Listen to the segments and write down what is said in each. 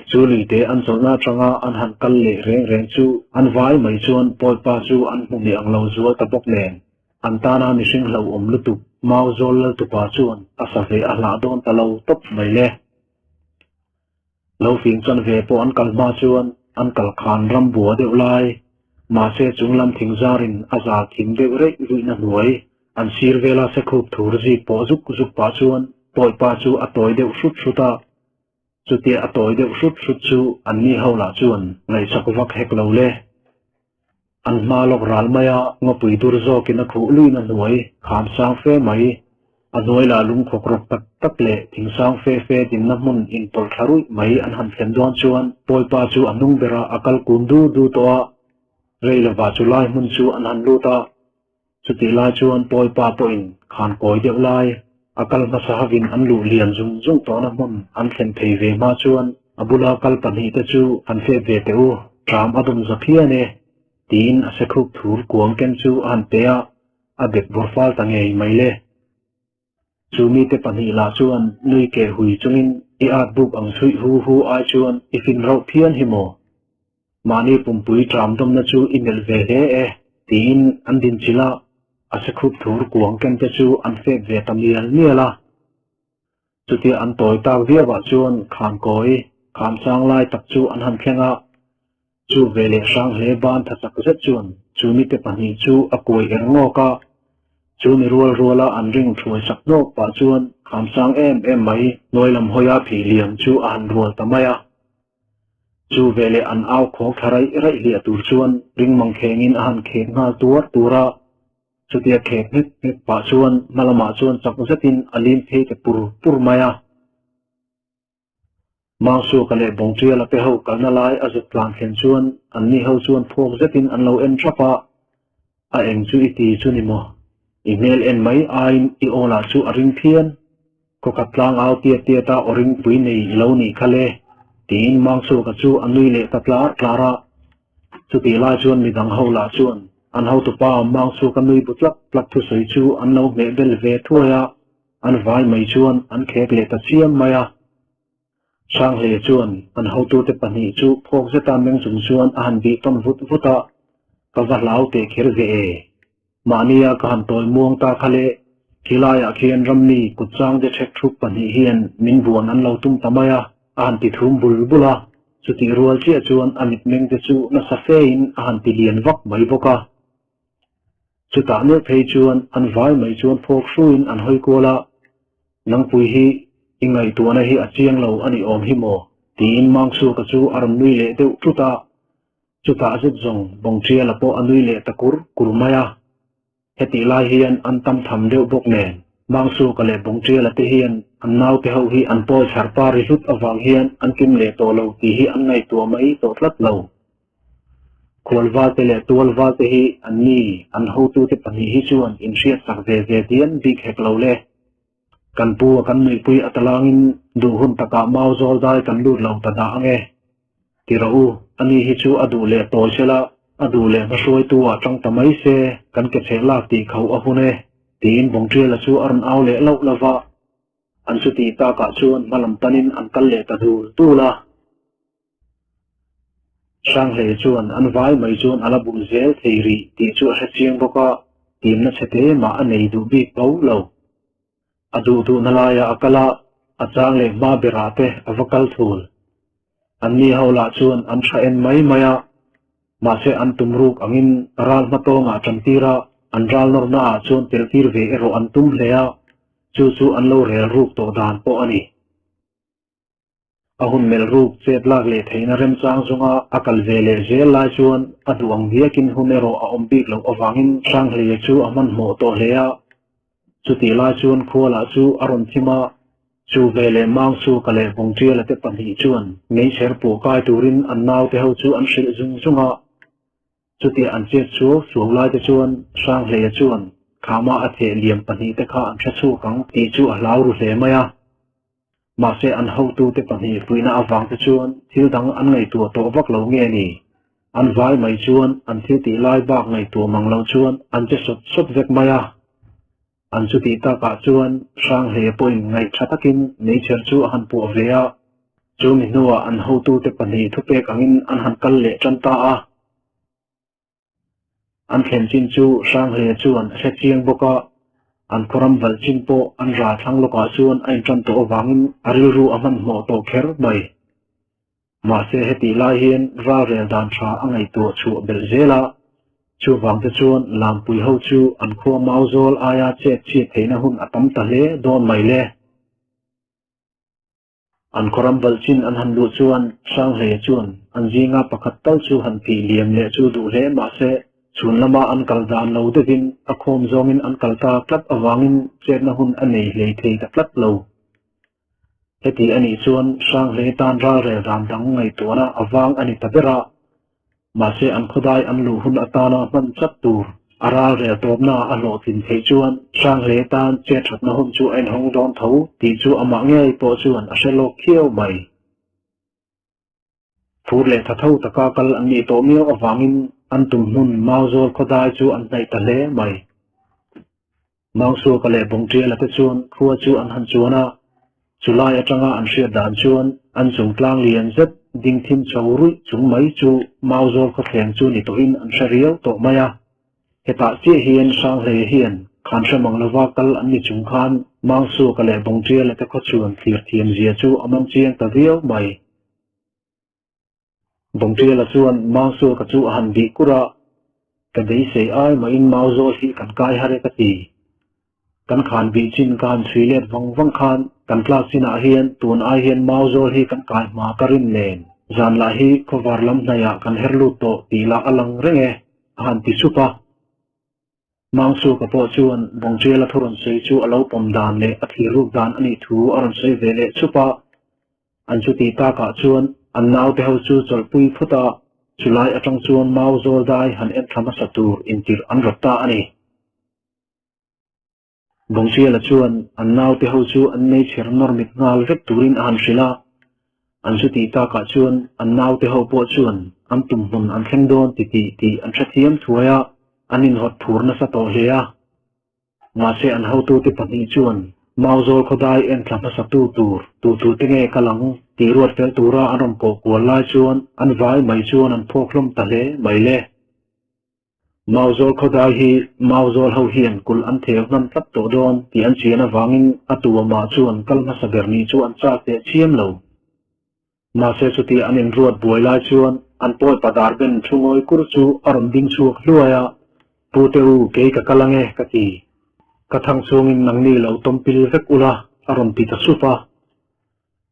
Chu luite an chawlhna atanga an han kal leh reng reng chu an vai mai chuan Pawipa chu an hmu leh ang lo zual ta bawk nen. An tana mihring hlauhawm lutuk Mau zawl laltupa chuan a sa ve a hlah dawn ta lo tawp mai le. Lo fing chuan ve pawh an kal hma chuan an kal khan ram bua deuh lai, mahse chunglam thing zarin a zal thim deuh reih ruihna hnuai an sir vela sekhup thur zik pawh zuk zuk pah chuan Pawipa chu a tawi deuh hrut hrut a. Chutia a tawi deuh hrut hrut chu anni ho lah chuan ngaihsak vak hek lo le. An hma lawk ral mai a, ngawpui dur zawkin a khuh luin a hnuai kham sang fe mai. A hnuai lah lung khawk rawk tak tak leh thing sang fe fe dinna hmun inpawlh thla ruih mai an han thlen dawn chuan Pawipa chu a hnung berah a kal kun du du tawh a. Rei lovah chu lai hmun chu an han lut a. Chutih lai chuan Pawipa pawhin khan kawi deuh lai a kal hmasa hovin an luh lian zung zung tawhna hmun an thlen phei ve hma chuan a bula kal pahnihte chu han fep ve teh u, ṭam a dawm za phian e, tiin a sekhup thur kuang ken chu a han pe a, a bek bawr fal ta ngei mai le. Chu mite pahnih lah chuan nui keh hui chungin i at buk ang chhuih hu hu ai chuan i fin rauh phian hi maw? Mahni pumpui ṭam dawmna chu i melh ve hle e, tiin an din chilh a, a sekhup thur kuang ken te chu an fep ve ta mial mial a. Chutia an tawi tak viauah chuan khankawi, khamsang lai tak chu an han thleng a, Chu veleh hrang hle ban tha chak zet chuan chu mite pahnih chu a kuai er ngawk a, chu mi rual ruala an ring thuai sak hnawk pah chuan kham sang em em mai hnuai lam hawia phih liam chu a han rual ta mai a. Chu veleh an au khawk thla raih raih hliah tur chuan ring mang khengin a han khek nghal tuar tur a, chutia khek nghek nghek pah chuan hma lamah chuan chak zetin a lim phei ta pur pur mai a. Mangsuaka leh Bawngṭiala te ho kalna lai a zuk tlan thlen chuan anni ho chuan phawk zetin an lo en ṭhap a, A eng chu i ti chu ni maw? I hmel en mai aiin i aw lah chu a ring phian. Khawkhat tlang au tiat tiat a aw ringpui nei i lo nih kha le, tiin Mangsuaka chu a nui leh ta tlar tlar a. Chutih lai chuan midang ho lah chuan an hotupa Mangsuaka nui bu tlak tlak thusawi chu an lo hmeh bel ve thuai a. An vai mai chuan an khek leh ta chiam mai a. Hranghleia chuan an hotute pahnih chu phawk zeta meng chung chuan a han bih tawn vut vut a, Ka va hlau teh kher ve e. Mahnia ka han tawi muang ta kha le, khilaiah khian rammi kut chang de ṭhek ṭhup pahnih hian min buan an lo tum ta mai a, a han ti thum bul bul a. Chutih rual chiah chuan a mitmengte chu nasa fein a han ti lian vak mai bawk a. Chutah neuh phei chuan an vai mai chuan phawk hruiin an hawi kual a, Nangpui hi i ngaihtuahna hi a chiang lo a nih awm hi maw? tiin Mangsuka chu a rawn nui leh deuh thut a, chutah zet zawng Bawngṭiala pawh a nui leh ta kur kur mai a. Hetih lai hian an tam tham deuh bawk nen Mangsuka leh Bawngṭiala te hian an naute ho hi an pawi chhar pa ri hlut avang hian an kim leh tawh lo tih hi an ngaihtuah mai tawh tlat lo. Khual valte leh tual valte hi an ni, an hotute pahnih hi chuan inhriatsak ve ve diam bik hek lo le. Kan pu a kan nuihpui a talangin duh hun takah mau zawl dai kan lut lo ta dah ange. Ti rawh u, ani hi chu a duh leh tawi sela, a duh leh hmahruaitu ah tang ta mai se, kan ke chheh lak tih kho a hun e, tiin Bawngṭiala chu a rawn au leh lauh lauh va. An chuti takah chuan hmalam panin an kal leh ta dul dul a. Hranghleia chuan an vai mai chuan a la bul zel thei rih tih chu a hre chiang bawk a, timna chhe te mah a nei duh bik bo lo. A duh duhna laiah a kal a, a chang leh hma berah te a va kal thul. Anni ho lah chuan an tha en mai mai a, mahse an tum ruk angin ral hmatawngah tan tir a, an ral nawrna ah chuan tel tir ve erawh an tum hle a, chu chu an lo rel ruk tawh dan pawh a ni. A hun melh ruk chet lak leh theihna remchang zunga a kal ve leh zel lai chuan a duh ang biakin hun erawh a awm bik loh avangin Hranghleia chu a hmanhmawh tawh hle a. Chutih lai chuan khualah chu a rawn thim a, chu ve leh Mangsuka leh Bawngṭiala te pahnih chuan meichher puah kai turin an naute ho chu an hrilh zung zung a. Chutia an chet suau suau lai te chuan Hranghleia chuan Khama a theh liam pahnih te kha an hre chhuak ang tih chu a hlau ru hle mai a. Mahse an hotute pahnih puihna avang te chuan thil dang an ngaihtuah tawh vak lo nge ni? An vai mai chuan an thil tih lai bak ngaihtuah mang lo chuan an che sawt sawt vek mai a. An chutih takah chuan Hranghleia pawhin ngaih tha takin meichher chu a han puah ve a. Chu mi hnuah an hotute pahnih thupek angin an han kal leh tan ta a. An thlen chin chu Hranghleia chuan a hre chiang bawk a, an khawram valh chin pawh an ra thlang lawkah chuan a intan tawh avangin a rilru a hmanhmawh tawh kher mai. Mahse hetih lai hian ralrel dan tha a ngaihtuah chhuah belh zel a, chuvang te chuan Lampui ho chu an khua Mauzawl aia chet chhiat theihna hun a tam ta hle dawn mai le. An khawram valh chin an han luh chuan Hranghleia chuan an zinga pakhat tal chu han phih liam leh chu duh hle mahse chhun lama an kal dan lo deuhin a khawm zawngin an kal ta tlat avangin chetna hun a nei hlei thei ta tlat lo. Heti a nih chuan Hranghleia tan ralrel dan dang ngaihtuahna a vang a ni ta ber a, Mahse an khawdai an luh hun atana hman chat tur a ralrel tawpna a hlawhtlin theih chuan Hranghleia tan chet thatna hun chu a inhawng dawn tho tih chu amah ngei pawh chuan a hre lawk khiau mai. Phur leh tha tho taka kal an nih tawh miau avangin an tum hmun Mauzawl khawdai chu an hnaih ta hle mai. Mangsuaka leh Bawngṭiala te chuan khua chu an han chuan a, chulai aṭanga an hriat dan chuan an chung tlang lian zet ding thim chho ruih chung mai chu Mauzawl khawthleng chu ni tawhin an hre riau tawh mai a. Hetah chiah hian Hranghleia hian khan hre mang lova kal an ni chung khan Mangsuaka leh Bawngṭiala te khaw chuan thlir thiam zia chu a man chiang ta viau mai. Bawngṭiala chuan Mangsuaka chu a han bih kur a, Ka beisei ai mahin Mauzawl hi kan kai har e ka ti. Kan khan bih chin ka han chhui let vang vang khan kan tlak chinah hian tun ai hian Mauzawl hi kan kai hma ka rin nen zan lah hi khawvar lam hnaihah kan her lut tawh tih lah a lang reng e, a han ti sup a. Mangsuaka pawh chuan Bawngṭiala thu rawn sawi chu a lo pawm dan leh a thlir ruk dan a nih thu a rawn sawi ve leh chup a. An chuti takah chuan an naute ho chu chawlhpui phut a, chulai atang chuan mau zawl dai han en thla hmasa tur intirh an rawt ta a ni. Bawngṭiala chuan an naute ho chu an meichher nawr mit nghal vek turin a han hrilh a, an chuti takah chuan an naute ho pawh chuan an tum hmun an thleng dawn ti tih tih an hrethiam thuai a, an inhawt phur nasa tawh hle a. Mahse an hotute pahnih chuan Mauzawl khawdai en thla hmasa tu tur tu tu te nge kal ang tih ruat fel tura an rawn kawh kual lai chuan an vai mai chuan an phawk hlawm ta hle mai le. Mauzawl khawdai hi Mauzawl ho hian kulh an theu hman tlat tawh dawn tih an chian avangin a tu amah chuan kal hmasa ber nih chu an chak teh chiam lo. Mahse chuti an inruat buai lai chuan an pawi padar ben thu ngawi kur chu a rawn ding chhuak hluai a, Pu te u, kei ka kal ange, ka ti. Ka thang chungin nangni lo tawm pil vek ula, a rawn ti ta sup a.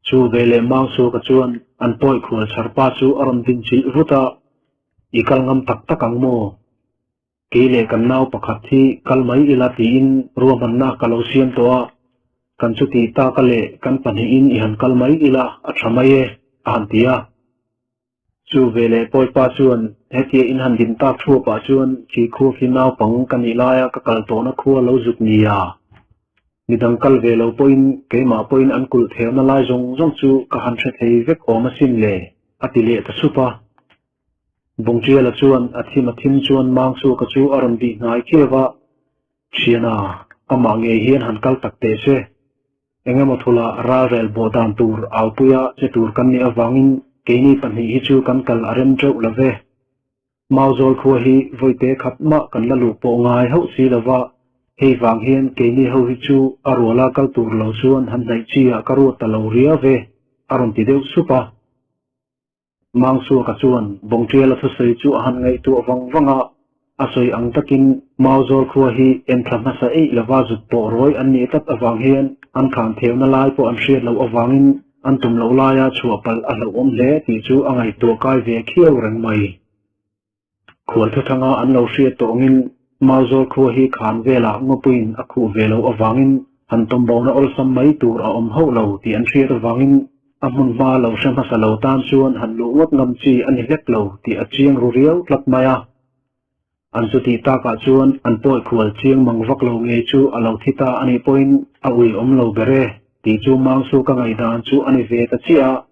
Chu veleh Mangsuaka chuan an pawi khual chhar pa chu a rawn din chilh vut a, I kal ngam tak tak ang maw? Kei leh kan nau pakhat hi kal mai ila tiin ruahmanna ka lo siam tawh a, kan chuti taka leh kan pahnihin i han kal mai ila a tha mai e, a han ti a. Chu veleh Pawipa chuan hetia in han din tak thuapah chuan khi khua khi naupang ka nih laia ka kal tawhna khua lo zuk nia. Midang kal ve lo pawhin keimah pawhin an kulh theuna lai zawng zawng chu ka han hre thei vek awm asin le, a ti leh ta sup a. Bawngṭiala chuan a thim a thim chuan Mangsuaka chu a rawn bih hnai khiau va, Thiana, amah ngei hian han kal tak teh se. Eng emaw thula ralrel bawh dan tur aupuia che tur kan nih avangin keini pahnih hi chu kan kal a rem teuh lo ve. Mauzawl khua hi vawite khat mah kan la luh pawh ngai hauh si lo va, hei vang hian keini ho hi chu a ruala kal tur lo chuan han hnaih chi ah ka ruat ta lo riau ve, a rawn ti deuh sup a. Mangsuaka chuan Bawngṭiala thusawi chu a han ngaihtuah vang vang a, a sawi ang takin Mauzawl khua hi enthla hmasa eih lova zut pawh rawi an nih tlat avang hian an khan theuna lai pawh an hriat loh avangin an tum loh laia chhuah palh a hlauhawm hle tih chu a ngaihtuah kai ve khiau reng mai. Khual thuthanga an lo hriat tawh angin Mauzawl khua hi khan velah ngawpuiin a khuh ve loh avangin han tawmbona awlsam mai tur a awm hauh lo tih an hriat avangin a hmun hma lo hre hmasa lo tan chuan han luh ngawt ngam chi a ni hlek lo tih a chiang ru riau tlat mai a. An chutih takah chuan an pawi khual chiang mang vak lo ngei chu a lo thi ta a nih pawhin a ui awm lo ber e tih chu Mangsu ka ngaihdan chu a ni ve ta chiah a.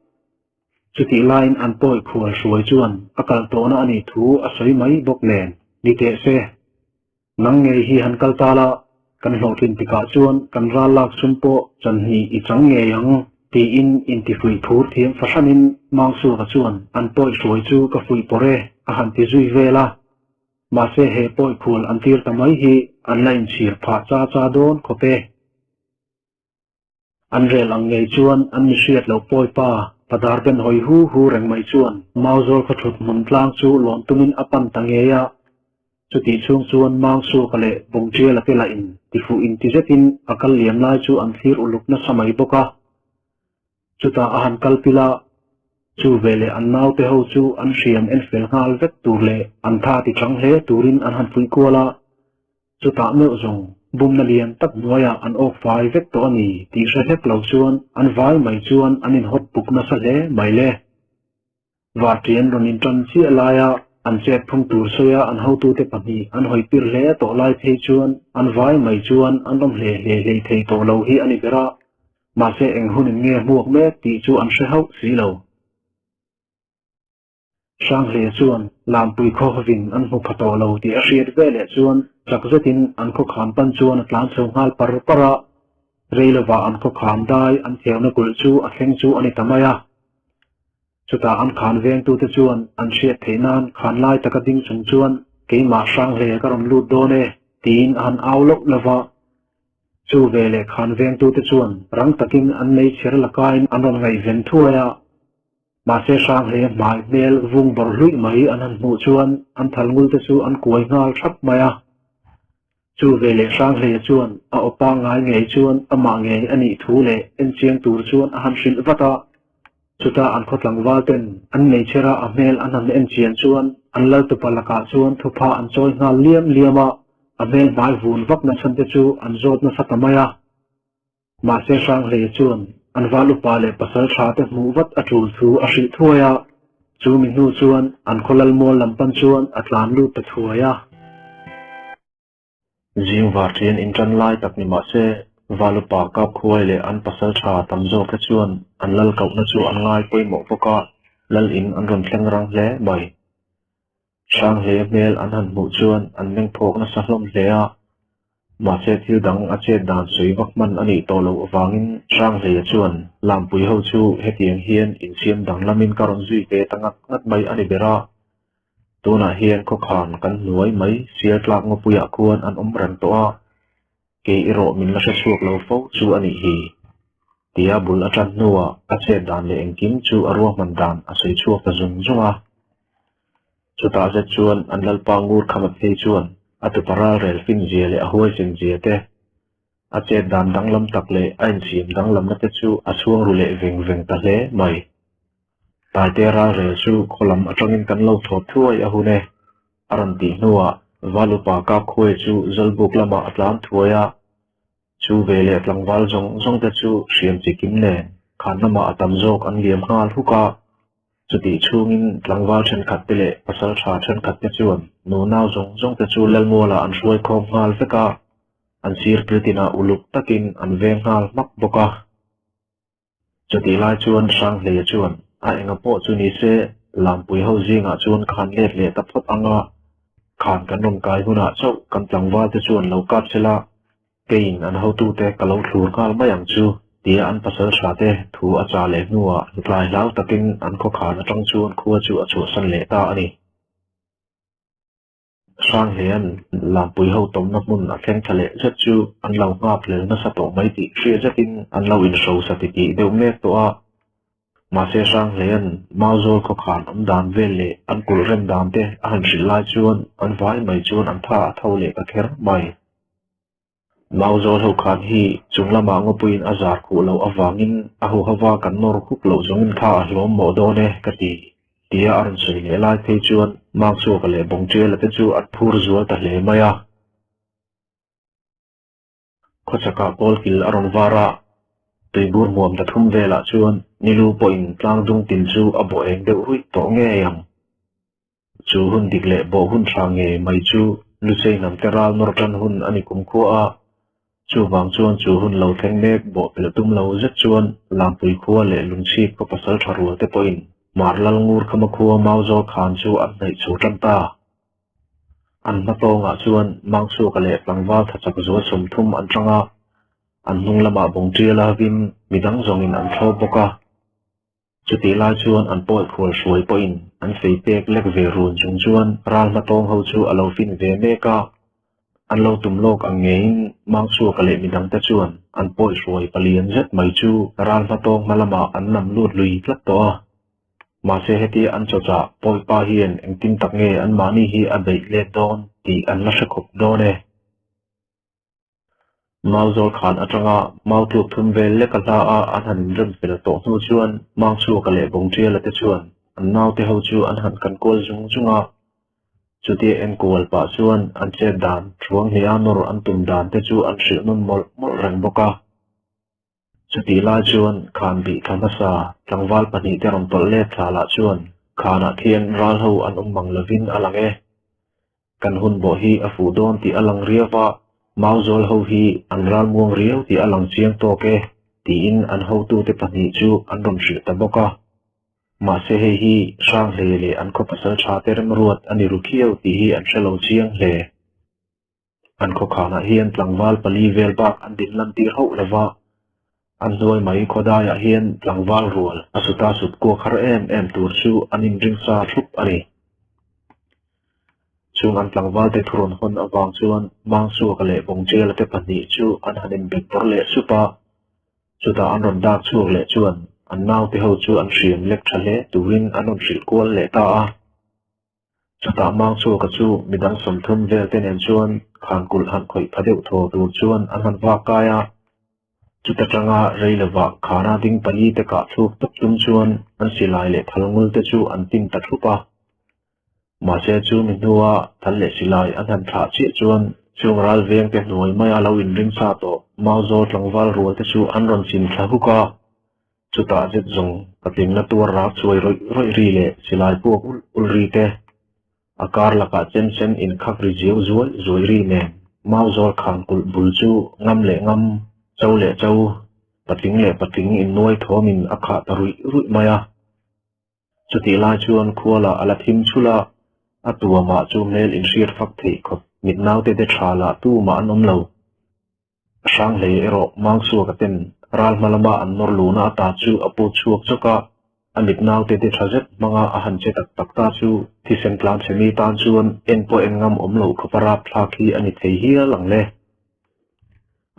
Chutih laiin an pawi khual hruai chuan a kal tawhna a nih thu a sawi mai bawk nen, Ni teh se, nang ngei hi han kal ta la, kan hlawhtlin tikah chuan kan ral lak sum pawh chanhnih i chang ngei ang, Tiin intifuih phur thiam fahranin Mangsuaka chuan an pawi hruai chu ka fuih pawr e a han ti zui vel a. Mahse he pawi khual an tir ta mai hi an la inchhir phah cha cha dawn khawp e. An rel ang ngei chuan an mi hriat loh pawi pa Padar ben hawi hu hu reng mai chuan Mauzawl khaw thut hmun tlang chu lawn tumin a pan ta ngei a. Chutih chhung chuan Mangsuaka leh Bungṭiala te lah in tifuh inti zetin a kal liam lai chu an thlir uluk nasa mai bawk a. Chutah a han kal pil a, chu veleh an naute ho chu an hriam en fel nghal vek tur leh an tha ti chang hle turin an han fuih kual a. Chutah meuh zawng bumna lian tak hnuaiah an awk fai vek tawh a ni tih hre hlek lo chuan an vai mai chuan an inhawt puk nasa hle mai le. Varṭian rawn inṭan chiah laia an chet phung tur sawia an hotute pahnih an hawi pir hle tawh lai phei chuan an vai mai chuan an awm hle hle hlei thei tawh lo hi a ni ber a, mahse eng hunin nge hmuak mek tih chu an hre hauh si lo. Hranghle chuan Lampui khaw hovin an hmu pha tawh lo tih a hriat veleh chuan chak zetin an khawkham pan chuan a tlan chho nghal par par a, rei lovah an khawkham dai an theuna kulh chu a thleng chu a ni ta mai a. Chutah an khan vengtute chuan an hriat theih nan khan lai taka ding chung chuan keimah Hranghle ka rawn lut dawn e tiin a han au loh lo va. Chu veleh khan vengtute chuan rang takin an meichher lakain an rawn ngaihven thuai a. Mahse Hranghle hmai hmel vung bawrh hluih mai an han hmuh chuan an thal ngulte chu an kuai nghal thap mai a. Chu veleh Hranghleia chuan a aw pangngai ngei chuan amah ngei a nih thu leh enchiang tur chuan a han hrilh vat a. Chutah an khaw tlangval ten an meichher a a hmel an han enchian chuan an laltupa lakah chuan thupha an chawi nghal liam liam a, a hmel hmai vun vak nachhan te chu an zawt nasa ta mai a. Mahse Hranghleia chuan an val upa leh pasal tha te hmuh vat a tul thu a hrilh thuai a, chu mi hnu chuan an khaw lalmual lam pan chuan a tlan lut ta thuai a. Zing var ṭian inṭan lai tak ni mah se, val upa kap khuai leh an pasal tha tam zawk te chuan an lal kohna chu an ngai pawimawh bawk a, lal in an rawn thleng rang hle mai. Hranghleia hmel an han hmuh chuan an meng phawk nasa hlawm hle a, mahse thil dang a chet dan sawi vak hman a nih tawh loh avangin Hranghleia chuan Lampui ho chu hetiang hian insiam danglamin ka rawn zui ve ta ngat ngat mai a ni ber a, tunah hian khawkhan kan hnuai mai sial tlak ngawpuiah khuan an awm reng tawh a, kei erawh min la hre chhuak lo fo chu a nih hi. Tia bul a tan hnuah a chet dan leh engkim chu a ruahman dan a sawi chhuak ta zung zung a. Chutah zet chuan an lalpa ngur khama phei chuan a tupa ralrel fin zia leh a huaisen zia te, a chet dan danglam tak leh a insiam danglamna te chu a chhuang ru leh veng veng ta hle mai. Taite ralrel chu khaw lam atangin kan lo thawt thuai a hun e. A rawn tih hnuah Valupa Kapkhuai chu Zawlbuk lamah a tlan thuai a, chu veleh tlangval zawng zawng te chu hriam chi kim nen khan lamah a tam zawk an liam nghal huk a. Chutih chhungin tlangval thenkhat te leh pasal tha thenkhat te chuan nunau zawng zawng te chu Lalmualah an hruai khawm nghal vek a, an sir piltinah uluk takin an veng nghal hmak bawk a. Chutih lai chuan Hranghleia chuan a enga pawh chu ni se Lampui ho zingah chuan khan let leh ta phawt ang a, khan kan rawn kai hunah chauh kan tlangval te chuan lo kap sela, keiin an hotute ka lo thlur nghal mai ang chu tia an pasal tha te thu a chah leh hnuah tlai hlau takin an khawkhan atang chuan khua chu a chhuahsan leh ta a ni. Hranghlea'n Lampui ho tawmna hmun a thleng tha leh zet chu an lo nghak hlel nasa tawh mai tih hria zetin an lo inhrosa titih deuh mek tawh a. Mahse Hranghlea'n Mauzawl khawkhan awm dan vel leh an kulh rem dan te a han hrilh lai chuan an vai mai chuan an tha a tho leh ta kher mai. Mauzawl ho khan hi chung lamah ngawpuiin a zar khuh loh avangin a huhova kan nawr huk loh zawngin kha a hlawm mawh dawn e ka ti, tia a rawn sawi leh lai phei chuan Mangsuaka leh Bawngṭiala te chu an phur zual ta hle mai a. Khawchakah kawlkil a rawn var a, tuibur hmuam ta thum velah chuan nilu pawhin tlang dung tin chu a bawh eng deuh ruih tawh ngei ang. Chu hun dik leh bawh hun tha ngei mai chu Luchei hnamte ral nawr tan hun a ni kumkhua a, chuvang chuan chu hun lo thleng mek bawh pelh tum lo zet chuan Lampui khua leh Lungchhip khaw pasal tha rual te pawhin Hmar Lal Ngur Khama khua Mauzawl khan chu an hnaih chho tan ta. An hma tawngah chuan Mangsuaka leh tlangval tha chak zual 30 an chang a. An hnung lamah bawng ṭial avin midang zawngin an thlawp bawk a. Chutih lai chuan an pawi khual hruai pawhin an fei pek lek ve run chung chuan ral hmatawng ho chu a lo fin ve mek a. An lo tum lawk ang ngeiin Mangchhuaka leh midangte chuan an pawi hruai palian zet mai chu ral hmatawng hma lamah an nam lut lui tlat tawh a. Mahse hetia an chawchah pawipa hian engtin tak nge anmahni hi a beih let dawn tih an la hre khawp dawn e. Mauzawl khan atanga mau tluk thum vel lek a hla a an han inrem fel tawh hnu chuan Mangchhuaka leh Bawngṭiala te chuan an naute ho chu an han kan kual zung zung a. Chutia enkual pah chuan an chet dan thuang hnih a nawr an tum dan te chu an hrilh nawn mawlh mawlh reng bawk a. Chutih lai chuan khan bih thla hmasa tlangval pahnihte rawn tawlh let thla lah chuan khanah khian ral ho an awm mang lovin a lang e. Kan hun bawh hi a fuh dawn tih a lang riau va, Mauzawl ho hi an ral muang riau tih a lang chiang tawk e, tiin an hotute pahnih chu an rawn hrilh ta bawk a. Mahse hei hi Hranghlei leh an khaw pasal tha te remruat a ni ru khiau tih hi an hre lo chiang hle. An khawkhanah hian tlangval pali vel bak an din lan tir hauh lo va, an hnuai mai khawdaiah hian tlangval rual a suta sut kuak har em em tur chu an inring sa thup a ni. Chung an tlangvalte thurawn hawn avang chuan Mangsuaka leh Bawngṭiala te pahnih chu an han inbet bawrh leh sup a, chutah an rawn dak chhuak leh chuan an naute ho chu an hriam lek ṭha hle turin an rawn hrilh kual leh ta a. Chutah Mangchhuaka chu midang 30 vel te nen chuan khankulh han khawih pha deuh thaw tur chuan an han vak kai a. Chuta tanga rei lovah khana ding pali te kah thluk tawp tum chuan an silai leh thal ngul te chu an tin ta thup a. Mahse chu mi hnua thal leh silai an han thlah chiah chuan chung ral veng te hnuai maia lo inring sa tawh Mauzawl tlangval rual te chu an rawn chin thla huk a. Chutah zet zawng patling na tuar rak chuai rawih rawih ri leh silai puak ulh ulh ri te, a kar lakah chen chen inkhak ri ziau zuai zuai ri nen Mauzawl khan kulh bul chu ngam leh ngam, cho leh cho, patling leh patling innuai thawmin a khah ta ruih ruih mai a. Chutih lai chuan khualah a la thim chhulh a, a tuamah chu hmel inhriat fak theih khawp mit naute te tha lah tumah an awm lo. Hranghlei erawh Mangsuaka ten ral hma lama an nawr luhna ata chu a put chhuak chawk a, a mit naute te tha zet hmanga a han che tak tak ta chu thisen tlan chhe mi tan chuan en pawh en ngam awm loh khawpa rapthlak hi a ni thei hial ang le.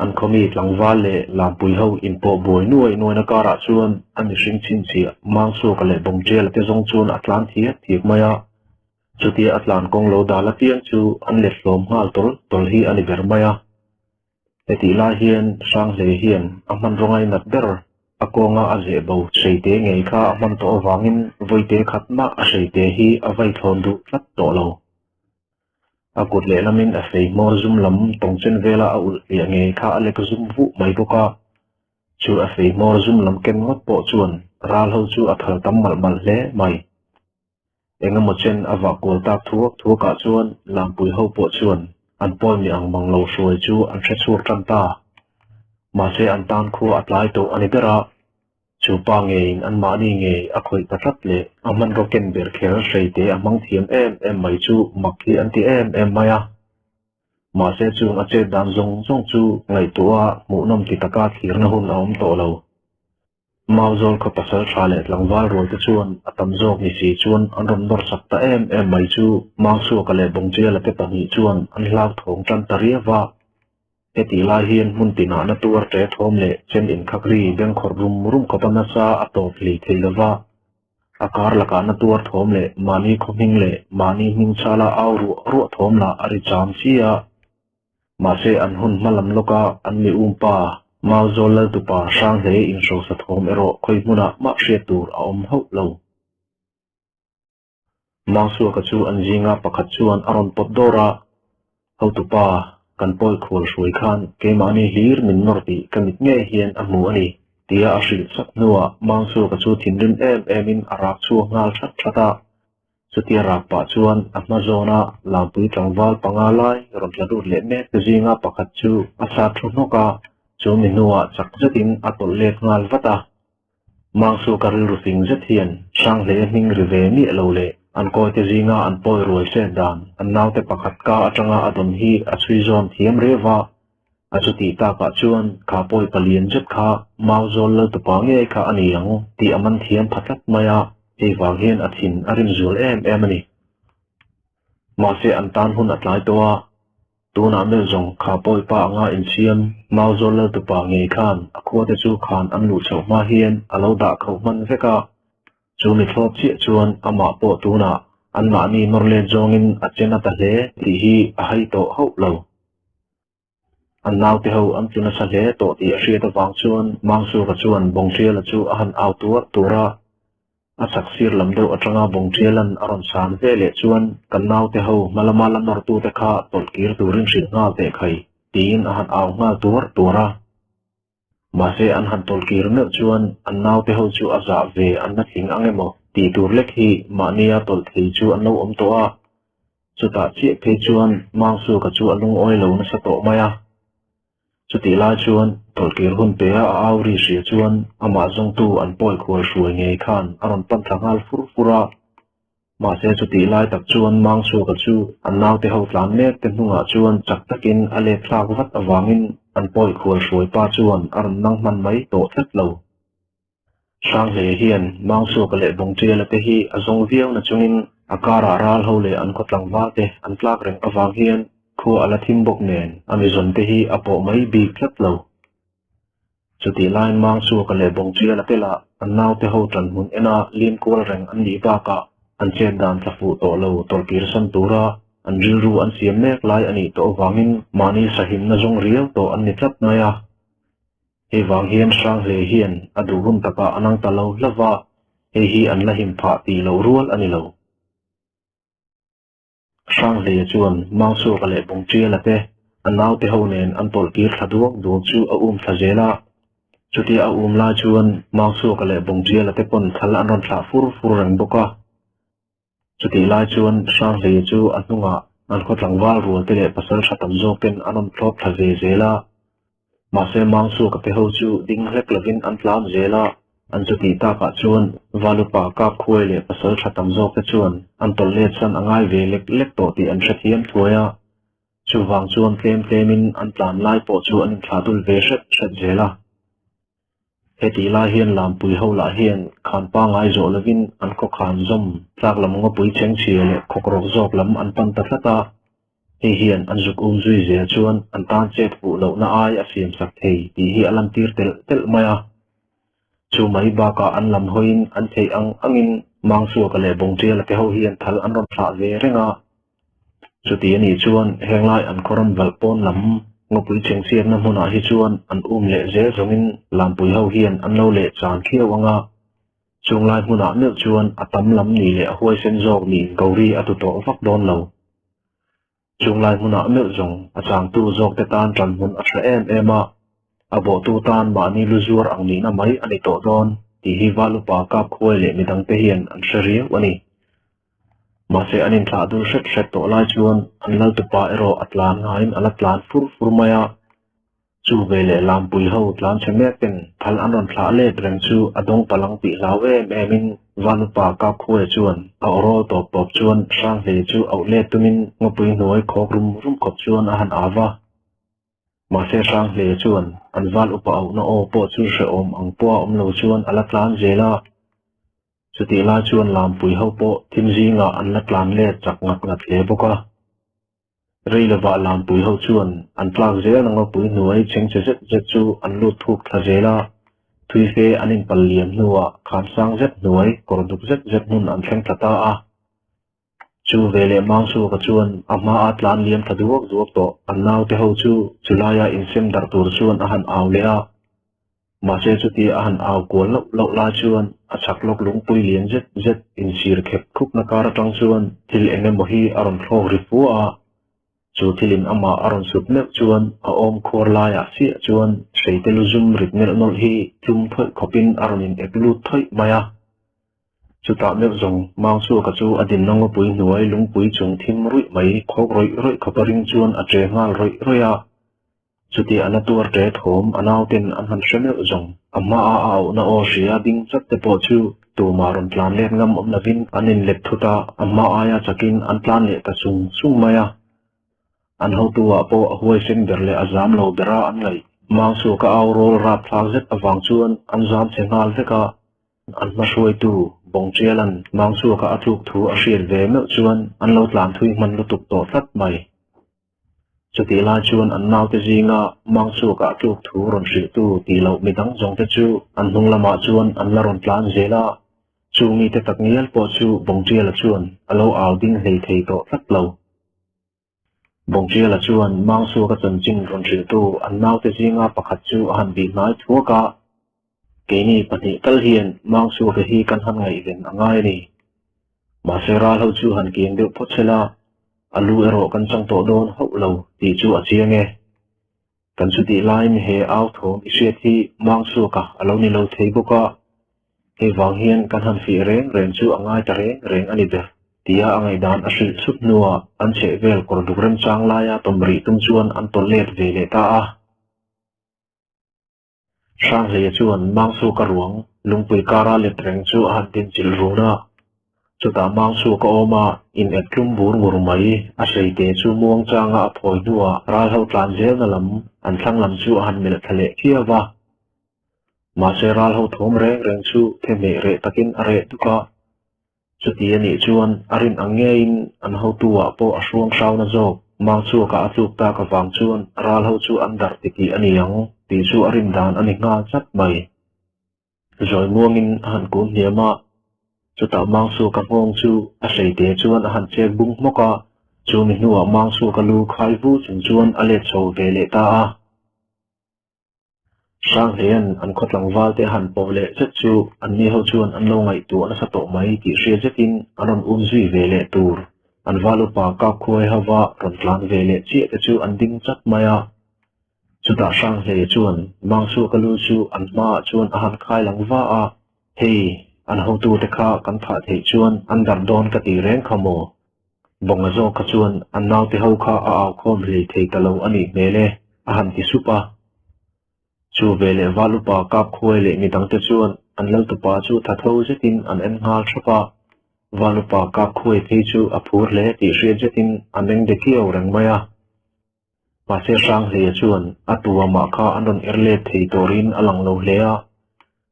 An khawmi tlangval leh Lampui ho inpawh buai nuai nuaina karah chuan a mihring chhinchhiah Mangsuaka leh Bawngṭiala te zawng chuan a tlan thiak thiak mai a. Chutia a tlan kawng lo dal apiang chu an let hlawm nghal tawl tawl hi a ni ber mai a. Hetih lai hian Hranghlei hian a hmanraw ngainat ber a kawnga a zeh bo hreite ngei kha a hman tawh avangin vawite khat mah a hreite hi a vai thlawn duh tlat tawh lo. A kut lehlamin a fei hmawr zum lam tawng chen vela a ulh hliah ngei kha a lek zum vuh mai bawk a. Chu a fei hmawr zum lam ken ngawt pawh chuan ral ho chu a thal tam malh malh hle mai. Engemaw chen a vah kual tak thuak thuakah chuan Lampui ho pawh chuan an pawi mi ang mang lo hruai chu an hre chhuak tan ta. Mahse an tan khua a tlai tawh a ni ber a, chu pa ngeiin anmahni ngei a khawih ta tlat leh a hmanraw ken ber kher hreite a hmang thiam em em mai chu mak hi an ti em em mai a. Mahse chung a chet dan zawng zawng chu ngaihtuah a hmuhnawm ti taka thlirna hun a awm tawh lo. Mauzawl khaw pasal tha leh tlangval rual te chuan a tam zawk ni si chuan an rawn nawr sak ta em em mai chu Mangsuaka leh Bawngchiala te pahnih chuan an hlauthawng tan ta riau va. Hetih lai hian hmun tinah na tuar ṭe thawm leh chen inkhak ri bengkhawrh rum rum khawpa nasa a tawp hlei thei lo va. A kar lakah na tuar thawm leh mahni khaw hming leh mahni hming chhala au ruah ruah thawm lah a ri cham chi a. Mahse an hun hma lam lawka an mi umpa Mauzawl Laltupa Hranghlei inhrosa thawm erawh khawi hmunah mah hriat tur a awm hauh lo. Mangsuaka chu an zinga pakhat chuan a rawn pawt dawr a, Hotupa, kan pawi khual hruai khan keimahni hlir min nawr tih ka mit ngei hian a hmu a ni, tia a hrilh sak hnuah Mangsuaka chu thinrim em emin a rak chhuak nghal that that a. Chutia rak pah chuan a hma zawna Lampui tlangval panga lai rawn tla lut leh mek te zinga pakhat chu a sat thu hnawk a, chu mi hnuah chak zetin a tawlh let nghal vat a. Mangsu ka rilru fing zet hian Hranghlei a hming ri ve miah lo leh an kawite zinga an pawi ruai hret dan an naute pakhat ka atanga a dawn hi a chhui zawn thiam riau va. A chutih takah chuan kha pawi palian zet kha Mauzawl Laltupa ngei kha a ni ang tih a man thiam pha tlat mai a, hei vang hian a thin a rim zual em em a ni. Mahse an tan hun a tlai tawh a, tunah meuh zawng kha pawipa anga insiam Mauzawl Laltupa ngei khan a khuate chu khan an luh chhoh hma hian a lo dah kho hman vek a, Chu mi thlawp chiah chuan amah pawh tunah anmahni nawr let zawngin a che na ta hle tih hi a hai tawh hauh lo. An naute ho an tlu nasa hle tawh tih a hriat avang chuan Mangsuka chuan Bawngṭiala chu a han au tuar tuar a. A chak sir lam deuh atanga Bawngṭiala'n a rawn san ve leh chuan kan naute ho hma lama la nawrtute kha tawlh kir turin hrilh nghal teh khai tiin a han au nghal tuar tuar a. Mahse an han tawlhkir meuh chuan an naute ho chu a zah ve an la tling ang emaw tih tur lek hi mahnia tawlh thei chu an lo awm tawh a. Chutah chiah phei chuan Mangsuka chu a lungawi lo nasa tawh mai a. Chutih lai chuan tawlhkir hun pe a a au ri hria chuan amah zawngtu an pawi khual hruai ngei khan a rawn pan thla nghal fur fur a. Mahse chutih lai tak chuan Mangsuaka chu an naute ho tlan mek te hnungah chuan chak takin a let thlak vat avangin an pawi khual hruai pa chuan a rawn nang hman mai tawh tlat lo. Hranghle hian Mangsuaka leh Bawngṭiala te hi a zawng viau na chungin a karah ral ho leh an khaw tlangval te an tlak reng avang hian khua a la thim bawk nen a mizawn te hi a pawh mai bik tlat lo. Chutih laiin Mangsuaka leh Bawngṭiala te lah an naute ho ṭan hmun ena lim kual reng an nih bakah an chet dan tla fuh tawh lo tawlhkir san tura an rilru an siam mek lai a nih tawh avangin mahni sahimna zawng riau tawh an ni tlat mai a. Hei vang hian Hranghle hian a duh hun takah a nang ta lo hlauh va, hei hi an la him phah tih loh rual a ni lo. Hranghleia chuan Mangsuaka leh Bawngṭiala te a naute ho nen an tawlhtir thla duak duak chu a um thla zel a. Chutia a um lai chuan Mangsuaka leh Bawngṭiala te pawn thal an rawn thlah fur fur reng bawk a. Chutih lai chuan Hranghleia chu a hnungah an khaw tlangval rual te leh pasal tha tam zawk ten an rawn thlawp thla ve zel a. Mahse Mangsuaka te ho chu ding hlek lovin an tlan zel a, an chutih takah chuan Valupa kap khuai leh pasal tha tam zawk te chuan an tawlh let san a ngai ve lek lek tawh tih an hrethiam thuai a. Chuvang chuan tlem tlemin an tlan lai pawh chu an inthlah dul ve hret hret zel a. Hetih lai hian Lampui ho lah hian khan pangai zawh lovin an khaw khan zawm tlak lam ngawpui chengchhia leh khawkrawk zawk lam an pan ta tlat a. Hei hian an zuk um zui zel chuan an tan chet fuh lohna ai a siam sak thei tih hi a lantir telh telh mai a. Chu mai bakah an lam hawiin an theih ang angin Mangsuaka leh Bawngṭiala te ho hian thal an rawn thlah ve reng a. Chuti a nih chuan henglai an khaw ram valh pawn lam ngawpui chengchhiatna hmunah hi chuan an um leh zel zawngin Lampui ho hian an lo leh chan khiau ang a. Chunglai hmunah meuh chuan a tam lam nih leh a huaisen zawk niin Gauri a tu tawh vak dawn lo. Chunglai hmunah meuh zawng a changtu zawkte tan ṭan hmun a ṭha em em a, a bawhtu tan mahni lu zuar ang nihna mai a ni tawh dawn tih hi Valupa Kapkhuai leh midangte hian an hre riau a ni. Mahse an inthlah dul hret hret tawh lai chuan an laltupa erawh a tlan ngaiin a la tlan fur fur mai a. Chu ve leh Lampui ho tlan chhe mek ten thal an rawn thlah let reng chu a dawng palang tih hlau em em in Vanupa Kapkhuaia chuan a aw rawl tawp tawp chuan Hranghlei chu auh let tumin ngawpui hnuai khawk rum rum khawp chuan a han au va. Mahse Hranghlei chuan an val upa auhna aw pawh chu hrehawm ang pawha awm lo chuan a la tlan zel a. Chutih lai chuan Lampui ho pawh thim zingah an la tlan let chak ngat ngat hle bawk a. Rei lovah Lampui ho chuan an tlak zel ang ngawpui hnuai chhengchhe zet zet chu an lut thuk thla zel a. Thui fe an inpal liam hnuah khan sang zet hnuai kawr duk zet zet hmun an thleng thla ta a. Chu veleh Mangsuaka chuan a hmaa tlan liam thla duak duak tawh an naute ho chu chulaia insem darh tur chuan a han au leh a. Mahse chutia a han au kual loh loh lai chuan a chhak lawk lungpui lian zet zet insir khep khupna kar atang chuan thil eng emaw hi a rawn thlawk ri fua a. Chu thilin amah a rawn sut meuh chuan a awm khuar laiah chiah chuan hreite lu zum rit melh nawlh hi tlum thawih khawpin a rawn in ek lut thawih mai a. Chutah meuh zawng Mangsuaka chu a dinna ngawpui hnuai lungpui chung thim ruih mai khawk rawih rawih khawpa ring chuan a che nghal rawih rawih a. Chuti a na tuar ṭe thawm a nauten an han hre meuh zawng. A hmaa a auhna aw hria ding chat te pawh chu tumah rawn tlan let ngam awm lovin an inlet thut a, a hma aia chakin an tlan leh ta sung sung mai a. An hotu-ah pawh a huaisen ber leh a zam lo bera an ngaih. Mangsuaka au rawl rapthlak zet avang chuan an zam chhe nghal vek a. An hmahruaitu Bawngṭiala'n Mangsuaka a tluk thu a hriat ve meuh chuan an lo tlan thui hman lutuk tawh tlat mai. Chutih lai chuan an naute zinga Mangsuaka a tluk thu rawn hrilhtu tih loh midang zawngte chu an hnung lamah chuan an la rawn tlan zel a. Chu mite tak ngial pawh chu Bawngṭiala chuan a lo au ding hlei thei tawh tlat lo. Bawngṭiala chuan Mangsuaka chanchin rawn hrilhtu an naute zinga pakhat chu a han bih hnai thuak a, Keini pahnih tal hian Mangsuaka hi kan han ngaihven a ngai a ni. Mahse ral ho chu han kiang deuh phawt sela, a lu erawh kan chang tawh dawn hauh lo tih chu a chiang e. Kan chutih laiin he au thawm i hriat hi Mangsuaka a lo ni lo thei bawk a, hei vang hian kan han fih reng reng chu a ngai ta reng reng a ni ber tia a ngaihdan a hrilh chhut hnuah an chheh vel kawr duk remchang laia tawm rih tum chuan an tawlh let ve leh ta a. Hranghleia chuan Mangsuka ruang lungpui kara let reng chu a han din chilh run a. Chutah Mangsuka awm a, in ek tlum bur ngur mai. A hleite chu muang changa a phawi hnuah ral ho tlan zelna lam an thlang lam chu a han melh thla leh khiau va. Mahse ral ho thawm reng reng chu thehmeh reh takin a reh duk a. Chuti a nih chuan a rin ang ngeiin an hotu-ah pawh a hruang hrauna zawk. Mangchhuakah a tluk tak avang chuan ral ho chu an darh titih a ni ang tih chu a rin dan a ni nghal chat mai. Zawi muangin a han kun hniam a, chutah Mangchhuaka nghawng chu a hleite chuan a han chek bung hmawk a, chumi hnuah Mangchhuaka lu khai vu chung chuan a let chho ve leh ta a. Hranghleia'n an khaw tlangval te han pawh leh zet chu anni ho chuan an lo ngaihtuah nasa tawh mai tih hria zetin an rawn um zui ve leh tur. An val upa kap khuai hova rawn tlan ve leh chiah te chu an ding chat mai a. Chutah Hranghleia chuan Mangsuaka lu chu an hmaah chuan a han khai lang va a, Hei, an hotute kha kan thah theih chuan an darh dawn ka ti reng kha maw? Bawnga zawk kha chuan an naute ho kha a au khawm hlei thei ta lo a nih hmel e, a han ti sup a. Chu veleh val upa kap khuai leh midangte chuan an laltupa chu tha tho zetin an en nghal thap a. Val upa kap khuai phei chu a phur hle tih hriat zetin a meng de kiau reng mai a. Mahse Hranghleia chuan a tua mah kha an rawn er let thei turin a lang lo hle a,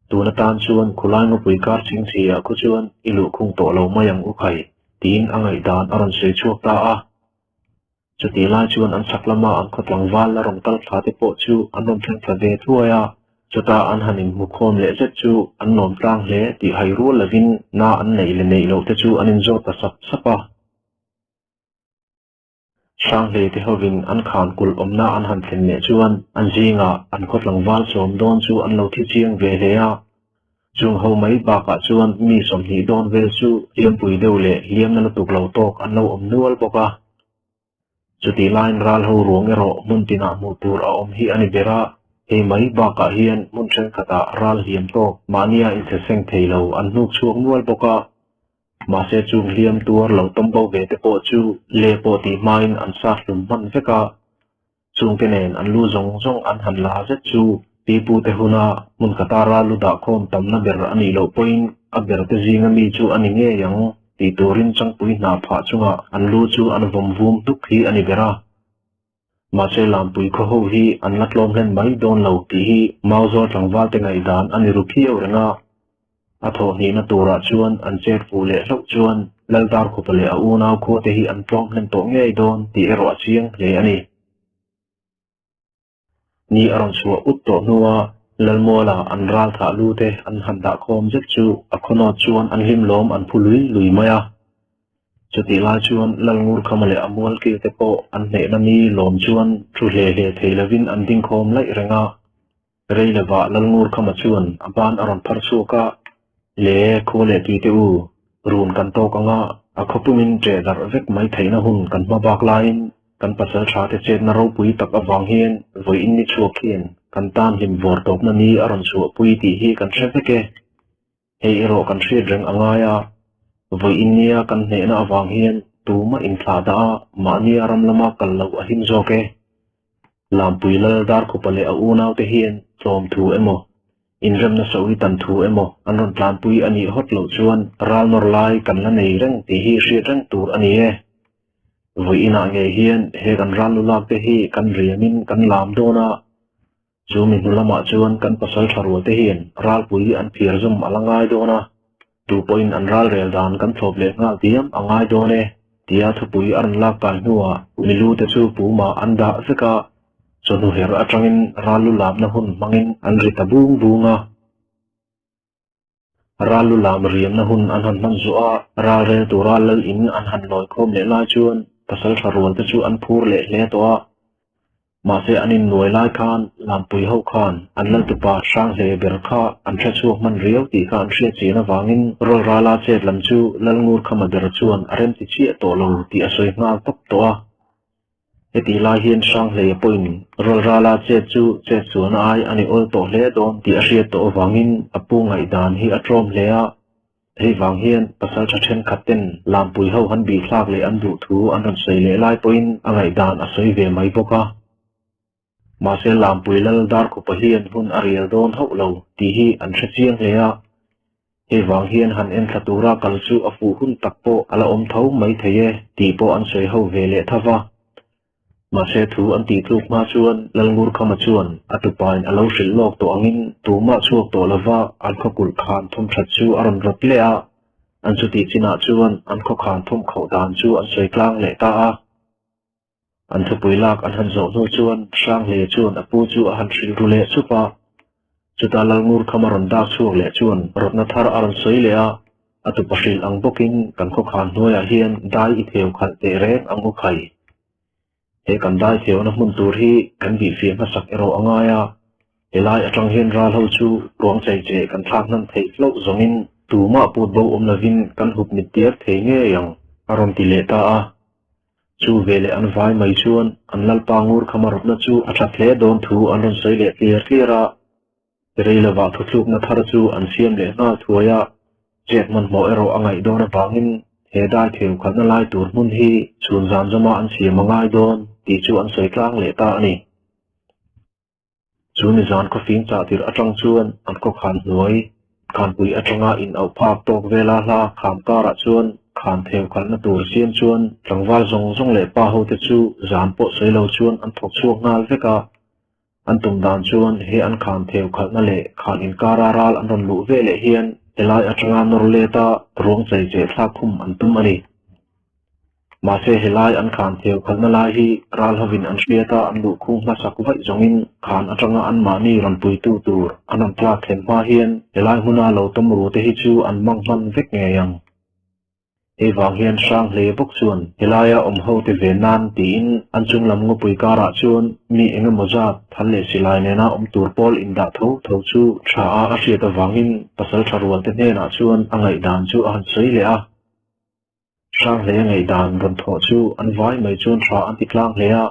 tun atan chuan khulai ngawpui kar ching chhiah khu chuan i luhkhung tawh lo mai ang u khai tiin a ngaihdan a rawn sawi chhuak ta a. Chutih lai chuan an chhak lama an khaw tlangval la rawn kal thla te pawh chu an rawn thleng thla ve thuai a, chuta an han inhmu khawm leh zet chu an lawm tlang hle tih hai rual lovin na an neih leh neih loh te chu an inzawt ta sap sap a. Hranghleite hovin an khan kulh awmna an han thlen leh chuan an zingah an khaw tlangval sawm dawn chu an lo thi chiang ve hle a. Chung ho mai bakah chuan mi 20 dawn vel chu hliampui deuh leh hliamna lutuk lo tawk an lo awm nual bawk a. Chutih laiin ral ho ruang erawh hmun tinah hmuh tur a awm hi a ni ber a, hei mai bakah hian hmun thenkhatah ral hliam tawk mahnia inchheseng thei lo an hnuk chhuak nual bawk a. Mahse chung hliam tuar lo tawm bo ve te pawh chu le pawh tih hmain an sat hlum hman vek a, chungte nen an lu zawng zawng an han la zet chu pipu te huna hmun khata ral lu dah khawm tamna ber a nih loh pawhin a ber te zinga mi chu a ni ngei ang tih turin changpui hna phah chungah an lu chu an vawm vum hnuk hi a ni ber a. Mahse Lampui khaw ho hi an la tlawm hlen mai dawn lo tih hi Mauzawl tlangval te ngaihdan a ni ru phiau reng a. A thawh hnihna turah chuan an chet fuh leh hlauh chuan Laldarkhupa leh a unau khua te hi an tlawm hlen tawh ngei dawn tih erawh a chiang hle a ni. Ni a rawn chhuah ut tawh hnua Lalmuala an ral thah lu te an han dah khawm zet chu a khawnawt chuan an hlim lawm an phu lui lui mai a. Chutih lai chuan Lalngurkhama leh a mualkil te pawh an hnehna ni lawm chuan thu hle hle thei lovin an ding khawm laih reng a. Rei lovah Lalngurkhama chuan a ban a rawn phar chhuak a, Le khua leh tui te u, run kan tawk ang a, a khawpumin ṭeh darh vek mai theihna hun kan hma bak laiin kan pasal ṭha te chetna ropui tak avang hian vawiin ni chhuak hian kan tan hlim vawr tawpna ni a rawn chhuahpui tih hi kan hre vek e. Hei erawh kan hriat reng a ngai a, vawiin nia kan hnehna avang hian tumah inthlah dah a, mahnia ram lama kal loh a him zawk e. Lampui lal Darkhupa leh a unaute hian tlawm thu emaw, inremna sawi tan thu emaw an rawn tlanpui a nih hawt loh chuan ral nawr lai kan la nei reng tih hi hriat reng tur a ni e. Vawiinah ngei hian he kan ral lulak te hi kan riamin kan lam dawn a, chu mi hnu lamah chuan kan pasal tha rual te hian ralpui an phiar zawm a la ngai dawn a, tu pawhin an ral rel dan kan thlawp leh nghal diam a ngai dawn e, tia thupui a rawn lak kai hnuah milu te chu pumah an dah vek a, chawhnu her atangin ral lu lamna hun hmangin an ri ta bung bung a. Ral lu lam riamna hun an han hman zuah a, ral rel tura lal in an han lawi khawm leh lai chuan pasaltha rual te chu an phur leh hle tawh a. Mahse an innuai lai khan Lampui ho khan an lal tupa hrang hle ber kha an hre chhuak hman riau tih kha an hriat chian avangin Rawl rala chet lam chu Lal Ngurkhama ber chuan a remti chiah tawh lo tih a sawi nghal tawp tawh a. Heti lai hian Hranghleia pawhin Rawl rala chet chu chet chuan ai a ni awl tawh hle dawn tih a hriat tawh avangin a pu ngaihdan hi a tlawm hle a. Hei vang hian pasaltha thenkhat ten Lampui ho han bih thlak leh an duh thu an rawn sawi leh lai pawhin a ngaihdan a sawi ve mai bawk a. Mahse Lampui lal Darkhupa hian hun a rial dawn hauh lo tih hi an hre chiang hle a. Hei vang hian han enthla tura kal chu a fuh hun tak pawh a la awm tho mai thei e tih pawh an sawi ho ve leh tho va. Mahse thu an tih tluk hma chuan Lalngurkhama chuan a tupain a lo hrilh lawk tawh angin tumah chhuak tawh lova an khawkulh khan thum that chu a rawn rawt leh a, an chutih chinah chuan an khawkhan thum khauh dan chu an sawi tlang leh ta a. An thupui lak an han zawh hnu chuan Hranghleia chuan a pu chu a han hrilh ru leh chup a. Chutah Lalngurkhama rawn dak chhuak leh chuan rawtna thar a rawn sawi leh a, a tupa hrilh ang bawkin kan khawkhan hnuaiah hian dai i theu khalh teh reng ang u khai. He kan dai theuna hmun tur hi kan bihfiah hmasak erawh a ngai a, helai atang hian ral ho chu ruang chei che kan thlak hnan theih hlauh zawngin tumah put bo awm lovin kan hup mit diar thei ngei ang a rawn ti leh ta a. Chu veleh an vai mai chuan an lalpa ngur khama rawtna chu a that hle dawn thu an rawn sawi leh tliar tliar a. Rei lovah thuthlukna thar chu an siam leh nghal thuai a, chet hmanhmawh erawh a ngaih dawn avangin he dai theu khalhna lai tur hmun hi chhun zan zawma an siam a ngai dawn tih chu an sawi tlang leh ta a ni. Chu nizan khawfing chah tirh atang chuan an khawkhan hnuai khanpui atanga in auh phak tawk vela hla kham karah chuan khan theu khalhna tur siam chuan tlangval zawng zawng leh pa hote chu zan pawh sawi lo chuan an thawk chhuak nghal vek a. An tum dan chuan he an khan theu khalhna leh khan inkara ral an rawn luh ve leh hian helai atanga nawr leta ruang chei cheh thlak khum an tum a ni. Mahse helai an khan theu khalhna lai hi ral hovin an hriat a an luh khung hmasak vaih zawngin khan atanga anmahni rawn puitu tur an rawn tlak thlen hma hian helai hmuna lo tawm ru te hi chu an mang hman vek ngei ang. Hei vang hian hrang hle bawk chuan helaia awm ho te ve nan tiin an chung lam ngawpui karah chuan mi eng emaw zat thal leh silai nena awm tur pawl indah tho tho chu tha a a hriat avangin pasaltha rual te hnenah chuan a ngaihdan chu a han sawi leh a. Hrang hle ngaihdan rawn thawh chu an vai mai chuan tha an ti tlang hle a,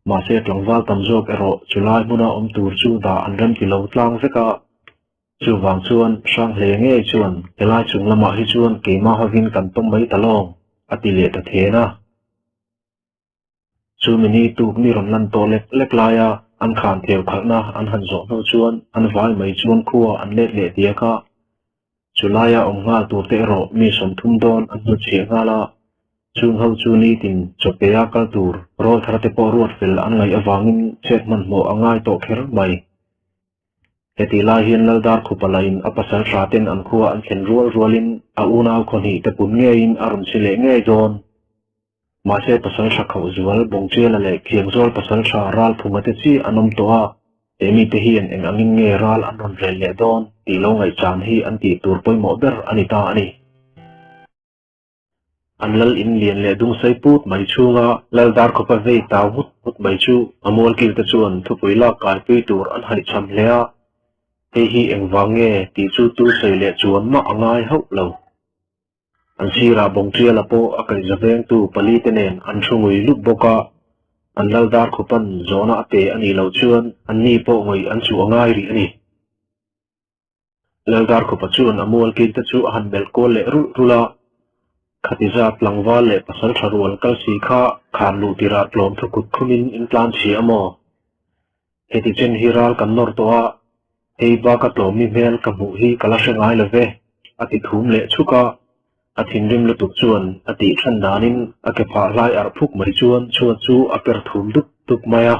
mahse tlangval tam zawk erawh chulai hmuna awm tur chu dah an remti lo tlang vek a. Chuvang chuan Hranghle ngei chuan helai chung lamah hi chuan keimah hovin kan tawm mai ta lawng, a ti leh ta then a. Chu mini tuk ni rawn lan tawh lek lek laia an khan theu khalhna an han zawh hnu chuan an vai mai chuan khua an let leh diak a. Chu laia awm nghal turte erawh mi 30 dawn an hnutchhiah nghal a. Chung ho chu nitin chawpea kal tur rawl thar te pawh ruat fel an ngaih avangin chet hmanhmawh a ngai tawh kher mai. Heti lai hian Laldar khupa lahin a pasal hraten an khua an thlen rual rualin a unau khawhnih te pun ngeiin a rawn si leh ngei dawn. Mahse pasal hra khauh zual Bawngchiala leh Khiangzawl pasal hra Ralphunga te chi an awm tawh a, he mite hian eng angin nge ral an rawn rel leh dawn tih lo ngaihchan hi an tih tur pawimawh ber a ni ta a ni. An lal in lian leh dung sei put mai chhunga lal dar khawpa vei tau nghut nghut mai chu a mualkil te chuan thupui lak kaipui tur an haihchham hle a, hei hi engvang nge tih chu tu sawi leh chuan mah a ngai hauh lo. An sirah Bawngṭiala pawh a kaihza vengtu pali te nen an thu ngui lup bawk a, an lal dar khupan zawhna a pe a nih loh chuan anni pawh ngawih an chuh a ngai rih a ni. Laldarkhupa chuan a mual kil te chu a han melh kual leh rulh rulh a, Khati zat tlangval leh pasal tha rual kal si kha khan luh tirah tlawm thu kut khumin in tlan chhia a maw? Heti chen hi ral kan nawr tawh a, hei baka tlawmmi hmel ka hmuh hi ka la hre ngai lo ve, a ti thum leh chhuk a. A thinrim lutuk chuan a tih than danin a ke phah hlai arh phuk mai chuan chhuat chu a per thum dup dup mai a.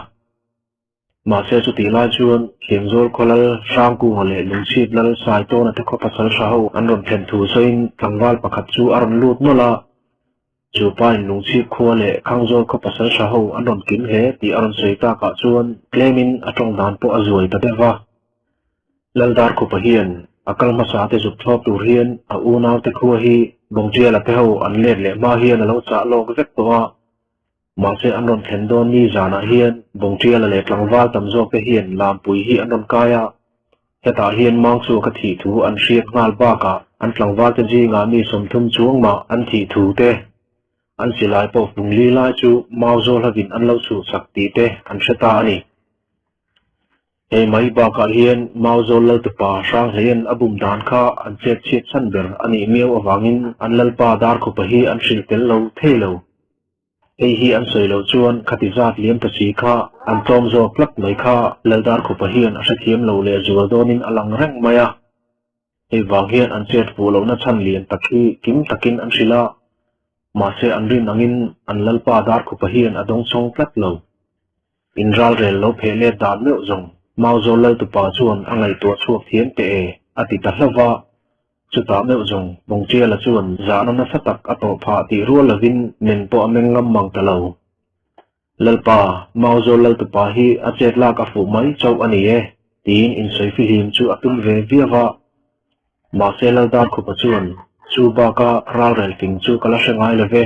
Mahse chutih lai chuan Thiamzawl khaw lal Hrangkunga leh Lungchhip lal Saitawna te khaw pasal hra ho an rawn thlen thu sawiin tlangval pakhat chu a rawn lut nawlh a. Chu pain Lungchhip khua leh Khangzawl khaw pasal hra ho an rawn kim hle tih a rawn sawi takah chuan tlemin a tawng dan pawh a zuai ta deuh va. Laldarkhupa hian a kal hmasa te zuk thlawp tur hian a unaute khua hi Bawngtiala te ho an let leh hma hian a lo chah lawk vek tawh a. Mahse an rawn thlen dawn ni zanah hian Bawngtiala leh tlangval tam zawk te hian Lampui hi an rawn kai a, hetah hian Mangchhuaka thih thu an hriat nghal bakah an tlangval te zingah mi 30 chuang mah an thih thu te, an silai pawh fung li lai chu Mauzawl hovin an lo chhuhsak tih te an hre ta a ni. Hei mai bakah hian Mauzawl Laltupa Hranghleian a bum dan kha an chet chhiat chhan ber a nih miau avangin an Lalpa Darkhupa hi an hrilh tel lo thei lo. Hei hi an sawi loh chuan khati zat liam ta si kha an tlawm zawk tlat mai kha Lal Darkhupa hian a hrethiam lo leh zual dawnin a lang reng mai a. Hei vang hian an chet fuh lohna chhan lian tak hi kim takin an hrilh a, mahse an rin angin an Lalpa Darkhupa hian a dawngchawng tlat lo. In ralrel lo pheh let dan meuh zawng Mauzawl Laltupa chuan a ngaihtuah chhuak thiam teh e, a ti ta hlauh va. Chutah meuh zawng Bawngtiala chuan zahna nasa tak a tawh phah tih rual lovin men pawh a meng ngam mang ta lo. Lalpa, Mauzawl Laltupa hi a chet lak a fuh mai chauh a ni e, tiin insawi fihlim chu a tum ve viau va. Mahse Laldarkhupa chuan, Chu baka ralrel fing chu ka la hre ngai lo ve.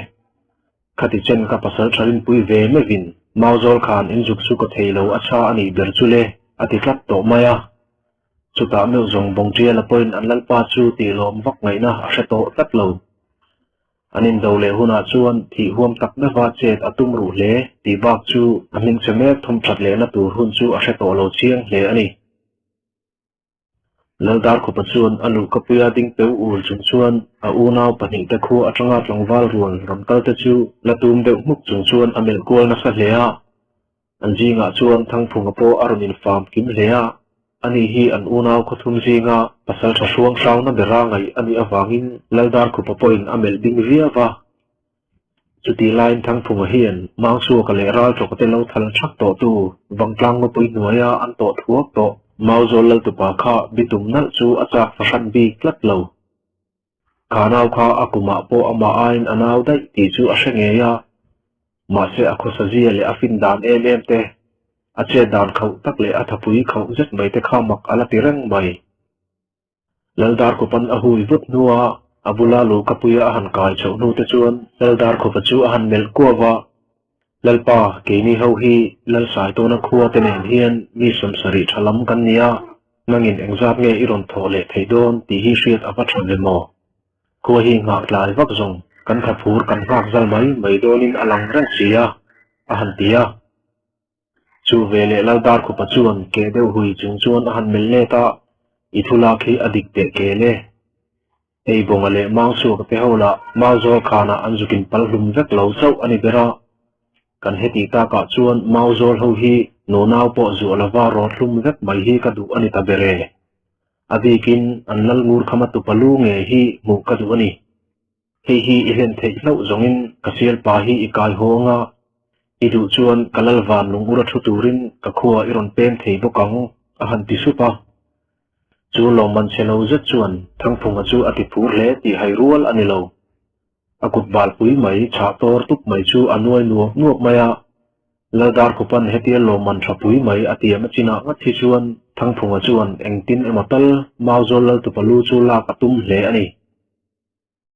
Khati chen ka pasal tha rinpui ve meuhin Mauzawl khan inzuk chu ka thei lo a tha a nih ber chu le, a ti tlat tawh mai a. Chutah meuh zawng Bawngtiala pawhin an lalpa chu tih lawm vak ngaihna a hre tawh tlat lo. An indo leh hunah chuan thih huam tak deuha chet a tum ruh hle tih bak chu a hmingchhe mek thawm that lehna tur hun chu a hre tawh lo chiang hle a ni. Laldarkhupa chuan a luhkapuia ding peu ur chung chuan a unau pahnihte khua atanga tlangval rual rawn kalte chu la tum deuh hmuk chung chuan a melh kual nasa hle a. An zingah chuan Thangphunga pawh a rawn infam kim hle a, ani hi an unau khawthum zinga pasal tha hruang hrauna bera ngaih a nih avangin Laldarkhupa pawhin a melh ding viau va. Chutih laiin Thangphunga hian Mangsuaka leh Raltawka te lo thal thak tawhtu Vangtlang ngawpui hnuaia an tawh thuak tawh Mauzawl Laltupa kha bitum nalh chu a chak fahran bik tlat lo. Kha nau kha a kumah pawh amah aiin a nau daih tih chu a hre ngei a, mahse a khawsa zia leh a fin dan em em te, a chet dan khauh tak leh a thapui khauh zet mai te kha mak a la ti reng mai. Laldarkhupa'n a hui vut hnua a bula luhkapuia a han kai chhoh hnu te chuan Laldarkhupa chu a han melh kuau a, Lalpa, keini ho hi Lalsaitawna khua te nen hian mi 70 tha lam kan ni a, nangin engzat nge i rawn thawh leh theih dawn tih hi hriat a va tha ve maw? Khua hi nghah tlai vak zawng kan tha phur kan nghak zal mai mai dawnin a lang reng si a, a han ti a. Chu veleh Laldarkhupa chuan keh deuh hui chung chuan a han melh let a, I thu lak hi a dik teh kel e. Hei Bawnga leh Mangsuaka te ho lah Mauzawl khanah an zukin pal hlum vek lo chauh a ni ber a. Kan heti takah chuan Mauzawl ho hi nunau pawh zuah lova rawt hlum vek mai hi ka duh a ni ta ber e. A bikin an Lalngur khama tupa lu ngei hi hmuh ka duh a ni. Hei hi i hlen theih hlauh zawngin ka sialpa hi i kai haw anga, i duh chuan ka lal van lung ura thu turin ka khua i rawn pem thei bawk ang, a han ti sup a. Chu lawmman chhe lo zet chuan Thangphunga chu a ti phur hle tih hai rual a ni lo. A kut balpui mai chhah tawr tup mai chu a nuai nuap nuap mai a. Laldarkhupa'n hetia lawmman tha pui mai a tiam a chinah ngat hi chuan Thangphunga chuan engtin emaw tal Mauzawl Laltupa lu chu lak a tum hle a ni.